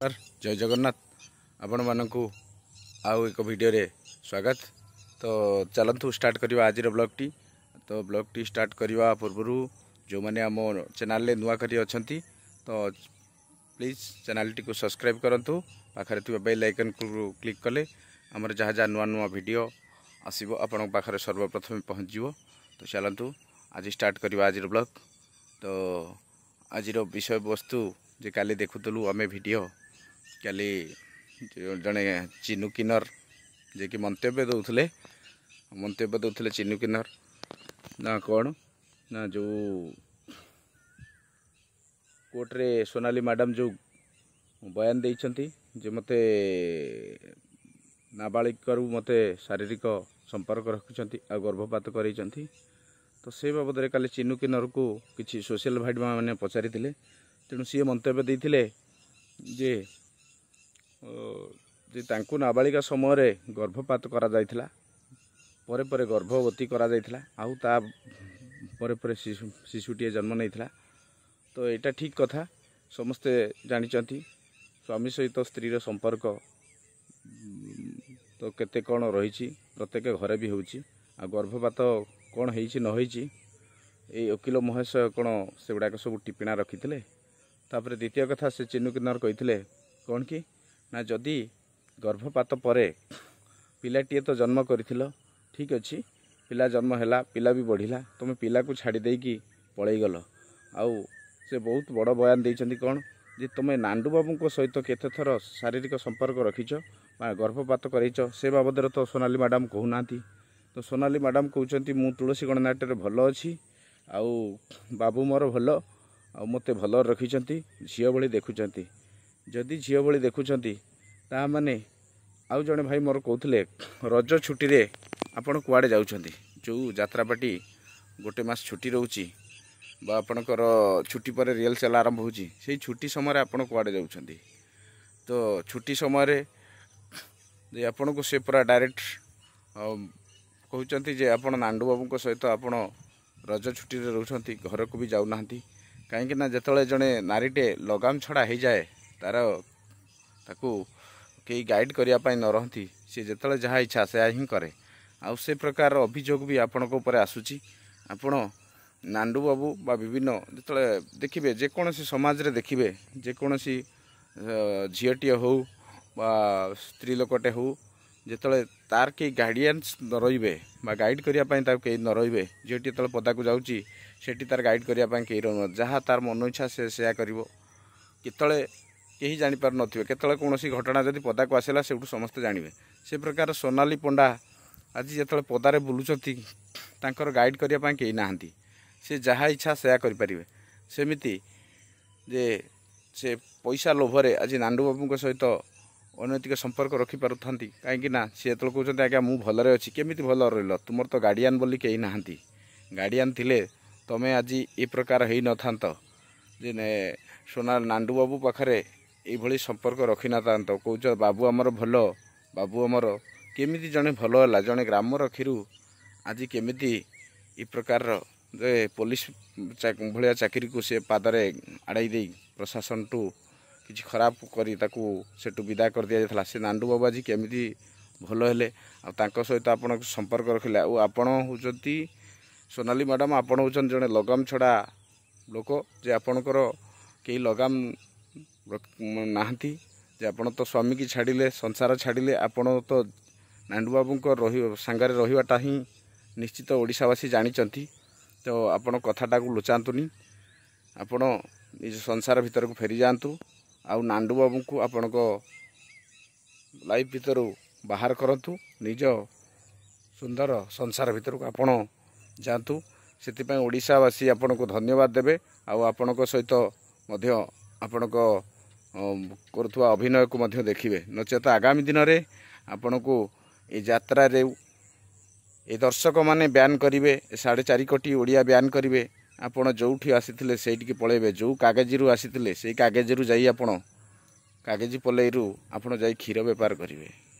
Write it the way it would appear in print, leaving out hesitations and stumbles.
ଜୟ ଜଗନ୍ନାଥ। ଆପଣମାନଙ୍କୁ ଆଉ ଏକ ଭିଡ଼ିଓରେ ସ୍ୱାଗତ। ତ ଚାଲନ୍ତୁ ଷ୍ଟାର୍ଟ କରିବା ଆଜିର ବ୍ଲଗ୍ଟି। ତ ବ୍ଲଗ୍ଟି ଷ୍ଟାର୍ଟ କରିବା ପୂର୍ବରୁ ଯେଉଁମାନେ ଆମ ଚ୍ୟାନେଲରେ ନୂଆ କରି ଅଛନ୍ତି, ତ ପ୍ଲିଜ୍ ଚ୍ୟାନେଲଟିକୁ ସବସ୍କ୍ରାଇବ୍ କରନ୍ତୁ। ପାଖରେ ଥିବା ବେଲ୍ ଆଇକନ୍କୁ କ୍ଲିକ୍ କଲେ ଆମର ଯାହା ଯାହା ନୂଆ ନୂଆ ଭିଡ଼ିଓ ଆସିବ, ଆପଣଙ୍କ ପାଖରେ ସର୍ବପ୍ରଥମେ ପହଞ୍ଚିଯିବ। ତ ଚାଲନ୍ତୁ ଆଜି ଷ୍ଟାର୍ଟ କରିବା ଆଜିର ବ୍ଲଗ୍। ତ ଆଜିର ବିଷୟବସ୍ତୁ ଯେ କାଲି ଦେଖୁଥିଲୁ ଆମେ ଭିଡ଼ିଓ, କାଲି ଜଣେ ଚିନୁ କିନର ଯିଏକି ମନ୍ତବ୍ୟ ଦେଉଥିଲେ, ଚିନୁ କିନର ନା କ'ଣ ନା, ଯେଉଁ କୋର୍ଟରେ ସୋନାଲି ମ୍ୟାଡ଼ାମ୍ ଯେଉଁ ବୟାନ ଦେଇଛନ୍ତି ଯେ ମୋତେ ନାବାଳିକାରୁ ମୋତେ ଶାରୀରିକ ସମ୍ପର୍କ ରଖିଛନ୍ତି ଆଉ ଗର୍ଭପାତ କରାଇଛନ୍ତି, ତ ସେ ବାବଦରେ କାଲି ଚିନୁ କିନରକୁ କିଛି ସୋସିଆଲ ଭାଇମାନେ ପଚାରିଥିଲେ। ତେଣୁ ସିଏ ମନ୍ତବ୍ୟ ଦେଇଥିଲେ ଯେ ତାଙ୍କୁ ନାବାଳିକା ସମୟରେ ଗର୍ଭପାତ କରାଯାଇଥିଲା, ପରେ ପରେ ଗର୍ଭବତୀ କରାଯାଇଥିଲା, ଆଉ ତା ପରେ ପରେ ଶିଶୁଟିଏ ଜନ୍ମ ନେଇଥିଲା। ତ ଏଇଟା ଠିକ୍ କଥା, ସମସ୍ତେ ଜାଣିଛନ୍ତି ସ୍ୱାମୀ ସହିତ ସ୍ତ୍ରୀର ସମ୍ପର୍କ ତ କେତେ କ'ଣ ରହିଛି, ପ୍ରତ୍ୟେକ ଘରେ ବି ହେଉଛି। ଆଉ ଗର୍ଭପାତ କ'ଣ ହେଇଛି ନ ହେଇଛି, ଏଇ ଓକିଲ ମହାଶୟ କ'ଣ ସେଗୁଡ଼ାକ ସବୁ ଟିପିଣା ରଖିଥିଲେ? ତାପରେ ଦ୍ୱିତୀୟ କଥା ସେ ଚିନୁ କିନ୍ନର କହିଥିଲେ କ'ଣ କି ନା, ଯଦି ଗର୍ଭପାତ ପରେ ପିଲାଟିଏ ତ ଜନ୍ମ କରିଥିଲ, ଠିକ୍ ଅଛି, ପିଲା ଜନ୍ମ ହେଲା, ପିଲା ବି ବଢ଼ିଲା, ତୁମେ ପିଲାକୁ ଛାଡ଼ି ଦେଇକି ପଳେଇଗଲ। ଆଉ ସେ ବହୁତ ବଡ଼ ବୟାନ ଦେଇଛନ୍ତି କ'ଣ ଯେ ତୁମେ ନାଣ୍ଡୁ ବାବୁଙ୍କ ସହିତ କେତେଥର ଶାରୀରିକ ସମ୍ପର୍କ ରଖିଛ ବା ଗର୍ଭପାତ କରେଇଛ, ସେ ବାବଦରେ ତ ସୋନାଲି ମ୍ୟାଡ଼ାମ୍ କହୁନାହାନ୍ତି। ତ ସୋନାଲି ମ୍ୟାଡ଼ାମ୍ କହୁଛନ୍ତି ମୁଁ ତୁଳସୀ ଗଣନାଟ୍ୟରେ ଭଲ ଅଛି, ଆଉ ବାବୁ ମୋର ଭଲ, ଆଉ ମୋତେ ଭଲ ରଖିଛନ୍ତି, ଝିଅ ଭଳି ଦେଖୁଛନ୍ତି। ଯଦି ଝିଅ ଭଳି ଦେଖୁଛନ୍ତି, ତା ମାନେ ଆଉ ଜଣେ ଭାଇ ମୋର କହୁଥିଲେ, ରଜ ଛୁଟିରେ ଆପଣ କୁଆଡ଼େ ଯାଉଛନ୍ତି? ଯେଉଁ ଯାତ୍ରାପାଟି ଗୋଟେ ମାସ ଛୁଟି ରହୁଛି ବା ଆପଣଙ୍କର ଛୁଟି ପରେ ରିହର୍ସାଲ୍ ଆରମ୍ଭ ହେଉଛି, ସେଇ ଛୁଟି ସମୟରେ ଆପଣ କୁଆଡ଼େ ଯାଉଛନ୍ତି? ତ ଛୁଟି ସମୟରେ ଯେ ଆପଣଙ୍କୁ ସେ ପୁରା ଡାଇରେକ୍ଟ କହୁଛନ୍ତି ଯେ ଆପଣ ନାଣ୍ଡୁ ବାବୁଙ୍କ ସହିତ ଆପଣ ରଜ ଛୁଟିରେ ରହୁଛନ୍ତି, ଘରକୁ ବି ଯାଉନାହାନ୍ତି। କାହିଁକିନା ଯେତେବେଳେ ଜଣେ ନାରୀଟେ ଲଗାମ ଛଡ଼ା ହେଇଯାଏ, ତାର ତାକୁ କେହି ଗାଇଡ଼ କରିବା ପାଇଁ ନ ରହନ୍ତି, ସିଏ ଯେତେବେଳେ ଯାହା ଇଚ୍ଛା ସେୟା ହିଁ କରେ। ଆଉ ସେ ପ୍ରକାରର ଅଭିଯୋଗ ବି ଆପଣଙ୍କ ଉପରେ ଆସୁଛି। ଆପଣ ନାଣ୍ଡୁ ବାବୁ ବା ବିଭିନ୍ନ ଯେତେବେଳେ ଦେଖିବେ, ଯେକୌଣସି ସମାଜରେ ଦେଖିବେ, ଯେକୌଣସି ଝିଅଟିଏ ହେଉ ବା ସ୍ତ୍ରୀ ଲୋକଟେ ହେଉ, ଯେତେବେଳେ ତାର କେହି ଗାଇଡ଼ିଆନ୍ସ ନ ରହିବେ ବା ଗାଇଡ଼ କରିବା ପାଇଁ ତାକୁ କେହି ନ ରହିବେ, ଝିଅଟି ଯେତେବେଳେ ପଦାକୁ ଯାଉଛି ସେଠି ତାର ଗାଇଡ଼ କରିବା ପାଇଁ କେହି ରହୁନ, ଯାହା ତାର ମନ ଇଚ୍ଛା ସେ ସେୟା କରିବ। କେତେବେଳେ କେହି ଜାଣିପାରୁନଥିବେ, କେତେବେଳେ କୌଣସି ଘଟଣା ଯଦି ପଦାକୁ ଆସିଲା, ସେଇଠୁ ସମସ୍ତେ ଜାଣିବେ। ସେ ପ୍ରକାର ସୋନାଲି ପଣ୍ଡା ଆଜି ଯେତେବେଳେ ପଦାରେ ବୁଲୁଛନ୍ତି, ତାଙ୍କର ଗାଇଡ଼ କରିବା ପାଇଁ କେହି ନାହାନ୍ତି, ସେ ଯାହା ଇଚ୍ଛା ସେୟା କରିପାରିବେ। ସେମିତି ଯେ ସେ ପଇସା ଲୋଭରେ ଆଜି ନାଣ୍ଡୁ ବାବୁଙ୍କ ସହିତ ଅନୈତିକ ସମ୍ପର୍କ ରଖିପାରୁଥାନ୍ତି। କାହିଁକି ନା ସେ ଯେତେବେଳେ କହୁଛନ୍ତି ଆଜ୍ଞା ମୁଁ ଭଲରେ ଅଛି, କେମିତି ଭଲ ରହିଲ? ତୁମର ତ ଗାର୍ଡ଼ିଆନ୍ ବୋଲି କେହି ନାହାନ୍ତି। ଗାର୍ଡ଼ିଆନ୍ ଥିଲେ ତୁମେ ଆଜି ଏ ପ୍ରକାର ହେଇନଥାନ୍ତ ଯେ ସୋନା ନାଣ୍ଡୁ ବାବୁ ପାଖରେ ଏଇଭଳି ସମ୍ପର୍କ ରଖିନଥାନ୍ତ। କହୁଛ ବାବୁ ଆମର ଭଲ, ବାବୁ ଆମର କେମିତି ଜଣେ ଭଲ ହେଲା? ଜଣେ ଗ୍ରାମ ରଖିରୁ ଆଜି କେମିତି ଏ ପ୍ରକାରର ଯେ ପୋଲିସ ଭଳିଆ ଚାକିରିକୁ ସେ ପାଦରେ ଆଡ଼େଇ ଦେଇ ପ୍ରଶାସନଠୁ କିଛି ଖରାପ କରି ତାକୁ ସେଠୁ ବିଦା କରିଦିଆଯାଇଥିଲା, ସେ ନାଣ୍ଡୁ ବାବୁ ଆଜି କେମିତି ଭଲ ହେଲେ ଆଉ ତାଙ୍କ ସହିତ ଆପଣ ସମ୍ପର୍କ ରଖିଲେ? ଆଉ ଆପଣ ହେଉଛନ୍ତି ସୋନାଲି ମ୍ୟାଡ଼ାମ୍, ଆପଣ ହେଉଛନ୍ତି ଜଣେ ଲଗାମ ଛଡ଼ା ଲୋକ, ଯେ ଆପଣଙ୍କର କେହି ଲଗାମ ନାହାନ୍ତି, ଯେ ଆପଣ ତ ସ୍ୱାମୀକି ଛାଡ଼ିଲେ, ସଂସାର ଛାଡ଼ିଲେ। ଆପଣ ତ ନାଣ୍ଡୁବାବୁଙ୍କ ରହି ସାଙ୍ଗରେ ରହିବାଟା ହିଁ ନିଶ୍ଚିତ ଓଡ଼ିଶାବାସୀ ଜାଣିଛନ୍ତି। ତ ଆପଣ କଥାଟାକୁ ଲୁଚାନ୍ତୁନି, ଆପଣ ନିଜ ସଂସାର ଭିତରକୁ ଫେରିଯାଆନ୍ତୁ ଆଉ ନାଣ୍ଡୁ ବାବୁଙ୍କୁ ଆପଣଙ୍କ ଲାଇଫ୍ ଭିତରୁ ବାହାର କରନ୍ତୁ, ନିଜ ସୁନ୍ଦର ସଂସାର ଭିତରକୁ ଆପଣ ଯାଆନ୍ତୁ। ସେଥିପାଇଁ ଓଡ଼ିଶାବାସୀ ଆପଣଙ୍କୁ ଧନ୍ୟବାଦ ଦେବେ ଆଉ ଆପଣଙ୍କ ସହିତ ମଧ୍ୟ ଆପଣଙ୍କ କରୁଥିବା ଅଭିନୟକୁ ମଧ୍ୟ ଦେଖିବେ। ନଚେତ ଆଗାମୀ ଦିନରେ ଆପଣଙ୍କୁ ଏ ଯାତ୍ରାରେ ଏ ଦର୍ଶକମାନେ ବ୍ୟାନ୍ କରିବେ, 4.5 କୋଟି ଓଡ଼ିଆ ବ୍ୟାନ୍ କରିବେ। ଆପଣ ଯେଉଁଠି ଆସିଥିଲେ ସେଇଠିକି ପଳେଇବେ, ଯେଉଁ କାଗଜିରୁ ଆସିଥିଲେ ସେଇ କାଗଜିରୁ ଯାଇ ଆପଣ କାଗଜି ପଲେଇରୁ ଆପଣ ଯାଇ କ୍ଷୀର ବେପାର କରିବେ।